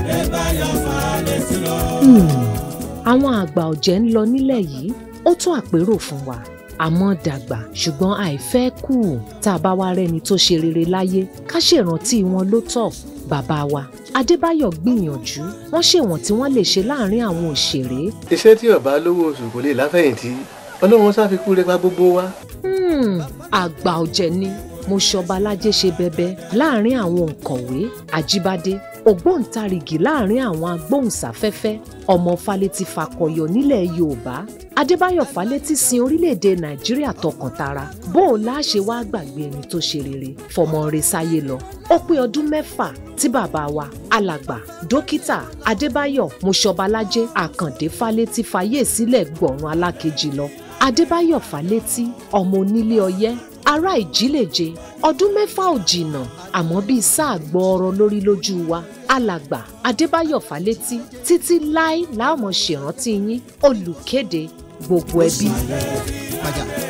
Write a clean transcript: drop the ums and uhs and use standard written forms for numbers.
Adébáyọ̀ Fálétí lọ. Àwọn àgbà ọ̀jẹ̀ ń lọ nílẹ̀ yìí, ó tó àpérò fún wa. Àmọ́ dàgbà ṣùgbọ́n àìfẹ́ kù, tá a bá wá rẹ́ni tó ṣe rere láyé, ká ṣèrántí wọn ló tọ́. Bàbá wa Adébáyọ̀ gbìyànjú, wọ́n ṣèwọ̀n tí wọ́n lè ṣe láàrin àwọn òṣèré. Iṣẹ́ tí ọba lówó oṣù kò lè láfẹ̀yìntì, Ọlọ́run ṣàfikún rẹ̀ pa gbogbo wa. Àgbà ọ̀jẹ̀ ni Mọ́ṣọ́balájẹ́ ṣe bẹbẹ láàrin àwọn òǹkọ̀wé Àjíbádé, ògbóǹtarìgì láàrin àwọn agbóhùnsáfẹ́fẹ́, ọmọ Fálétí fakọyọ nílẹ̀ Yorùbá. Adébáyọ̀ Fálétí sin orílẹ̀-èdè Nàìjíríà tọkàntara. Bó o láṣẹ wá gbàgbé ẹni tó ṣe rere fọmọ rẹ̀ sáyé lọ. Ó pé ọdún 6 tí bàbá wa alàgbà dókítà Adébáyọ̀ Mọ́ṣọ́balájẹ́ Àkàndé Fálétí fayé sílẹ̀ gbọ̀run alákejì lọ. Adébáyọ̀ Fálétí ọmọ onílé ọyẹ́, ará ìjílẹ̀jẹ, ọdún 6 ò jìnnà àmọ́ bíi sáà gbọ́ọ̀rọ̀ lórí lójú wa. Alàgbà Adébáyọ̀ Fálétí títí láé láàmú ṣèrántí yín. Olùkéde gbogbo ẹbí. Pàjà.